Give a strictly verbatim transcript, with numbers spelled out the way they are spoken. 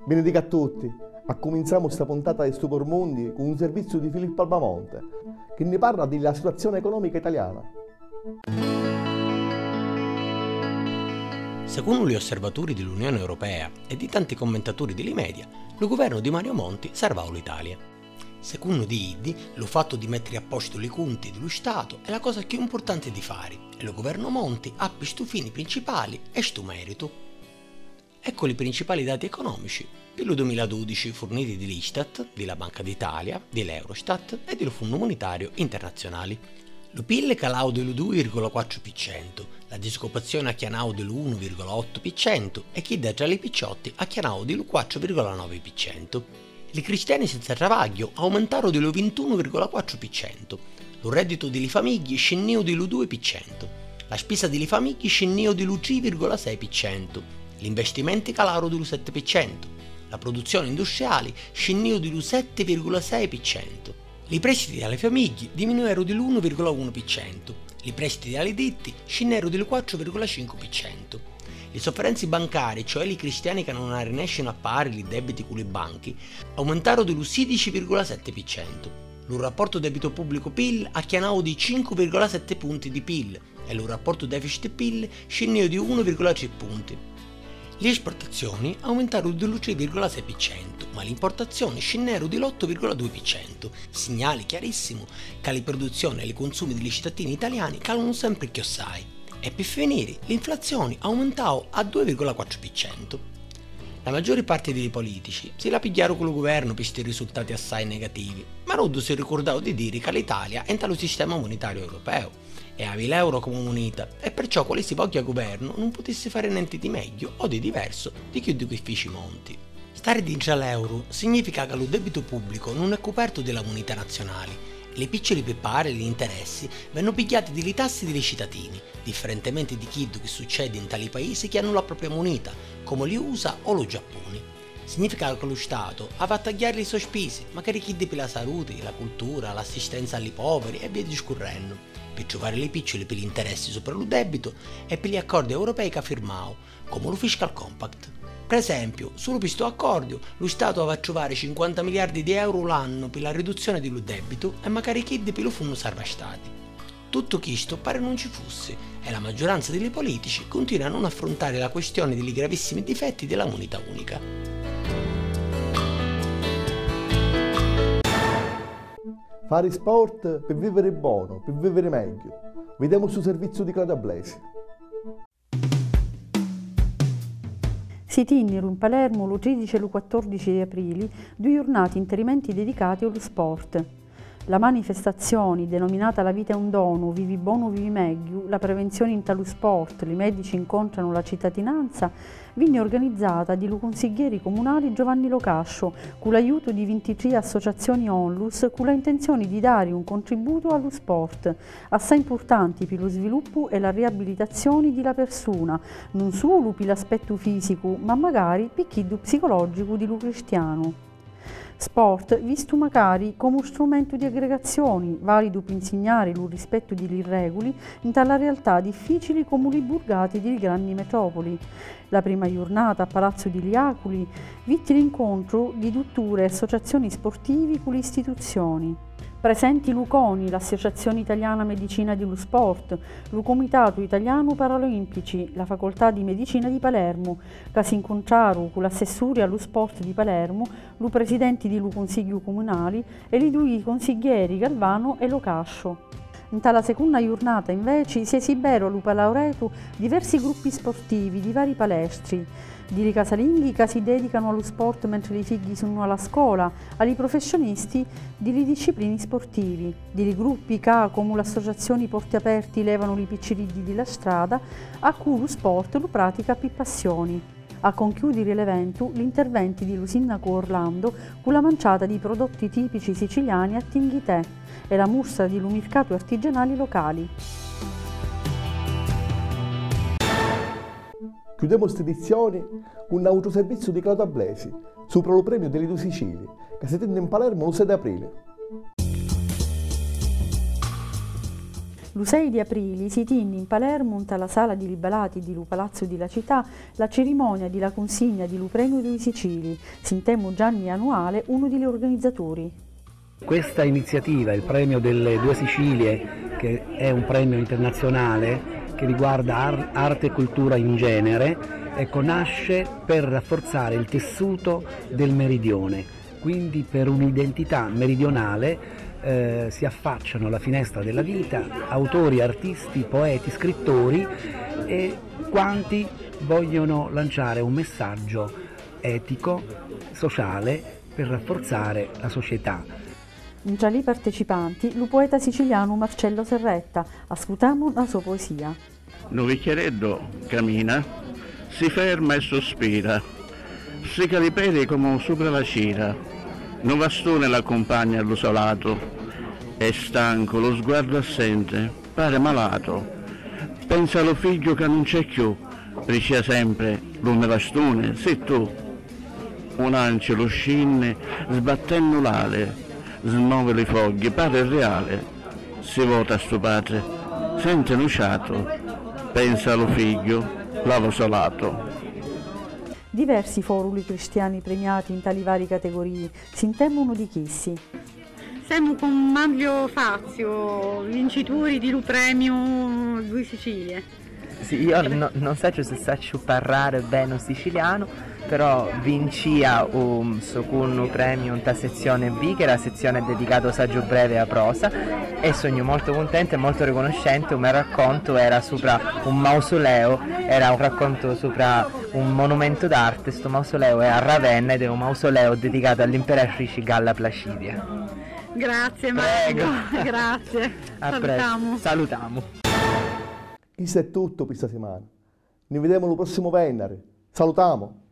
Binidica a tutti! Accuminzamu sta puntata di Stu por Mundi cu un serviziu di Filippo Albamonte, chi ni parra di la situazioni economica italiana. Secunnu li osservaturi di l'Unioni Europea e di tanti commentaturi di li media, lu guvernu di Mario Monti sarvau l'Italia. Secunnu di iddi, lu fattu di mettiri a postu li cunti di lu Statu è la cosa cchiù impurtanti di fari, e lu guvernu Monti appi stu fini principali e stu meritu. Eccu li principali dati economici pi lu dumiladudici furniti di l'ISTAT, di la Banca d'Italia, di l'Eurostat e di lu Funnu Munitariu Internazziunali. Lu PIL calau di lu dui virgola quattru pi centu, la disoccupazioni acchianau di lu unu virgola ottu pi centu e chidda tra li picciotti acchianau di lu quattru virgola novi pi centu. Li cristiani senza travagghiu aumentaru di lu vintunu virgola quattru pi centu, lu redditu di li famigghi scinniu di lu dui pi centu, la spisa di li famigghi scinniu di lu tri virgola sei pi centu, l'investimenti calaru di lu setti pi centu, la pruduzzioni industriali scinniu di lu setti virgola sei pi centu. Li prestiti a li famigghi diminueru di l'unu virgola unu pi centu, li prestiti a li ditti scinneru di lu quattru virgola cincu pi centu. Li sofferenzi bancari, cioè li cristiani ca nun arrinescinu a pagari li debiti cu li banchi, aumentaru di lu sidici virgola setti pi centu. Lu rapportu debitu pubblicu PIL acchianau di cincu virgola setti punti di PIL, e lu rapportu deficit PIL scinniu di unu virgola tri punti. Li esportazioni aumentaru di lu tri virgola sei pi centu, ma li importazioni scinneru di l'ottu virgola dui pi centu, signali chiarissimu ca li pruduzzioni e li cunsumi di li citatini italiani calunu sempri cchiossai. E pi finiri, l'inflazioni aumintau a dui virgola quattru pi centu. La maggiuri parti di li politici si la pigghiaru cu lu guvernu pi sti risultati assai negativi, ma nuddu si ricurdau di diri ca l'Italia è nta lu sistema munitariu europeu e havi l'euro comu munita, e perciò qualisivogghia guvernu nun putissi fari nenti di megghiu o di diversu di chiddu chi fici Monti. Stari dintra l'euru significa ca lu debitu pubblicu nun è cupertu di la munita nazionali. Li picculi pippari e li interessi vennu pigghiati di li tassi di li citatini, differentementi di chiddu chi succedi nta li paisi chi hannu la propria munita, comu li USA o lu Giappuni. Significa ca lu Statu havi a tagghiari li so spisi, macari chiddi pi la saluti, la cultura, l'assistenza a li poviri e via discurrennu, pi truvari li picculi pi l'interessi supra lu debitu e pi li accordi europei ca firmau, comu lu Fiscal Compact. Pi esempiu, sulu pi stu accordiu, lu Statu havi a truvari cinquanta miliardi di euru l'annu pi la riduzzioni di lu debitu e macari chiddi pi lu Funnu Sarva Stati. Tuttu chistu pari nun ci fussi, e la maggiuranza di li politici cuntinua a nun affruntari la quistioni di li gravissimi difetti di la munita unica. Fari sport pi viviri bonu, pi viviri megghiu. Videmu stu serviziu di Claudia Blesi. Si tinniru in Palermu lu tridici e lu quattordici di aprili dui jurnati interimenti dedicati a lu sport. La manifestazioni, denominata La vita è un donu, vivi bonu, vivi megghiu, la prevenzioni nta lu sport, li medici incontranu la cittatinanza, vinni organizzata di lu cunsigghieri comunali Giovanni Locascio, cu l'aiutu di vintitrì associazioni onlus, cu la intenzioni di dari un contributu a lu sport, assai impurtanti pi lu sviluppu e la riabilitazioni di la persuna, nun sulu pi l'aspettu fisicu, ma macari pi chiddu psicologgicu di lu cristianu. Sport vistu macari comu strumentu di aggregazioni, validu pi nsignari lu rispettu di li reguli nta la realtà difficili comu li burgati di li granni metropoli. La prima jurnata a Palazzu di li Aculi vitti l'incontru di dutture e associazioni sportivi cu li istituzioni. Presenti lu coni, l'Associazioni Italiana Medicina di lu Sport, lu Cumitatu Italianu Paralimpici, la Facoltà di Medicina di Palermu, ca si ncuntraru cu l'assessuri a lu sport di Palermu, lu presidenti di lu Cunsigghiu Cumunali e li dui cunsigghieri Galvano e Locascio. Nta la secunna jurnata, inveci, si esibberu a lu Palauretu diversi gruppi sportivi di vari palestri, di li casalinghi ca si dedicanu a lu sport mentri li figghi sunnu a la scola, a li professionisti di li disciplini sportivi, di li gruppi ca, comu l'associazioni Porti Aperti, levanu li picciriddi di la strata, a cu lu sport lu pratica pi passioni. A conchiudiri l'eventu, l'interventi di lu sinnacu Orlando cu la manciata di prodotti tipici siciliani a Tinghitè e la mustra di lu mircatu artigianali locali. Chiudemu st'edizioni cu n'autru serviziu di Claudia Blesi supra lu premiu di li dui Sicilii, ca si tinni in Palermu lu sei d'aprile. Lu sei di aprili si tinni in Palermu, nta la sala di li balati di lu Palazzu di la Cità, la cirimonia di la cunsigna di lu Premiu dui Sicilii. Sintemu Gianni Anuale, unu di li urganizzaturi. Questa iniziativa, il Premio delle Due Sicilie, che è un premio internazionale che riguarda ar- arte e cultura in genere, ecco, nasce per rafforzare il tessuto del meridione. Quindi per un'identità meridionale eh, si affacciano alla finestra della vita autori, artisti, poeti, scrittori e quanti vogliono lanciare un messaggio etico, sociale per rafforzare la società. Ntra li partecipanti, lu poeta sicilianu Marcello Serretta. Ascutamu la so poesia. Nu vicchiareddu camina, si ferma e suspira, strica li pedi comu supra la cira. Nu vastuni l'accumpagna a lu so latu. È stancu, lu sguardu assenti, pari malatu. Pensa a lu figghiu ca nun c'è cchiù, pricìa sempri, lu me vastuni si tu. Un ancilu scinni sbattennu l'ali, smovi li fogghi, pari riali. Si vota stu patri, senti nu ciatu, pensa a lu figghiu, l'a lu so latu. Diversi foru li cristiani premiati nta li vari categorii, sintemu unu di chissi. Semu con Manlio Fazio, vincituri di lu premiu Dui Sicilie. Sì, io no, non saccio se saccio parrare bene u sicilianu, però vincia u secunnu premiu nta sezione B, che era la sezione dedicata au saggio breve e a prosa, e sognu molto cuntento e molto riconoscente. U me raccontu era supra un mausoleo, era un raccontu supra un monumento d'arte, sto mausoleo è a Ravenna ed è un mausoleo dedicato all'imperatrice Galla Placidia. Grazie Mario, grazie. A presto. Salutamu. Salutamu. Chistu è tuttu pi sta simana. Ni videmu lu prossimu vennari. Salutamu!